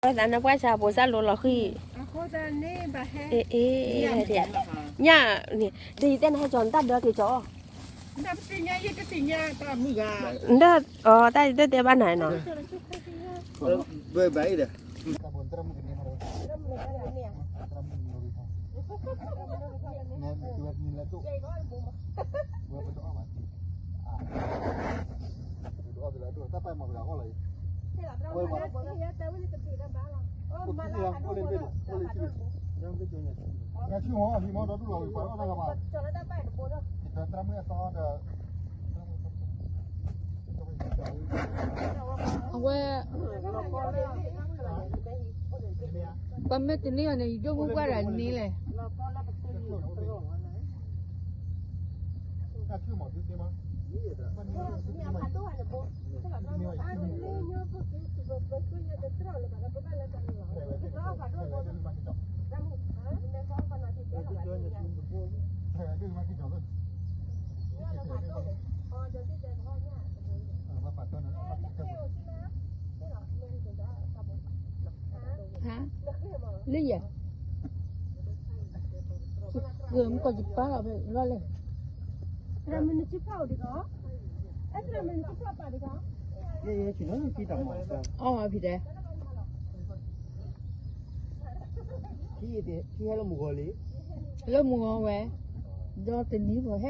သးနပှၢ်ဆါပိစၢ်လိၤလီၤဃံၤ, အ့ အ့ ညၣ်န့ၣ် ဒ်ယတဲနဟဲကၠီၤနတၢ်ဒၢက့ၤကၠီၤ, နဒၢ အတၢ်ယတတဲဘၣ်နၤနီၤ, ဘၣ်အံၤဒီး အဝဲ ပှၤမ့ၢ်တန့ၢ်အီၤန့ၣ် ယဒိၣ်မုၢ်ပှၢ်ဒီးန့ၢ်လဲၣ်. ဟါ, လၢယၤ, မုၢ်ကီၢ်ယပၢ်လီၤဖဲလီၤလဲၣ်, အီၣ်ဖံတဲ, လၢမုၢ်ဂီၤဝဲ, ဒီးတနံၤပ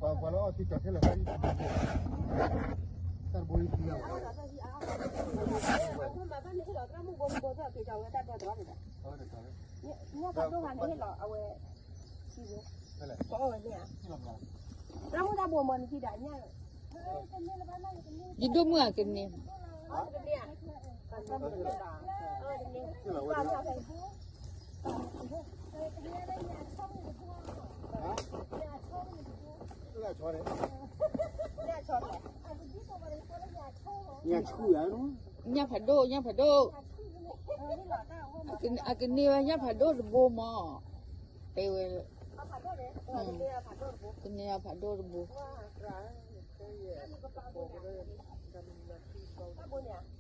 ှၤဟဲအိၣ်ထံကျိကၢၢ်နံၤ ယဒိၣ်မုၢ်အကန့ၢ်, ညၣ်ဖးဒိၣ် ညၣ်ဖးဒိၣ်, အကန့ၢ်ဝဲညၣ်ဖးဒိၣ်တဘိမး, တဲဝဲ, ကန့ၢ်အဖးဒိၣ်တဘိ, တဘိန့ၣ်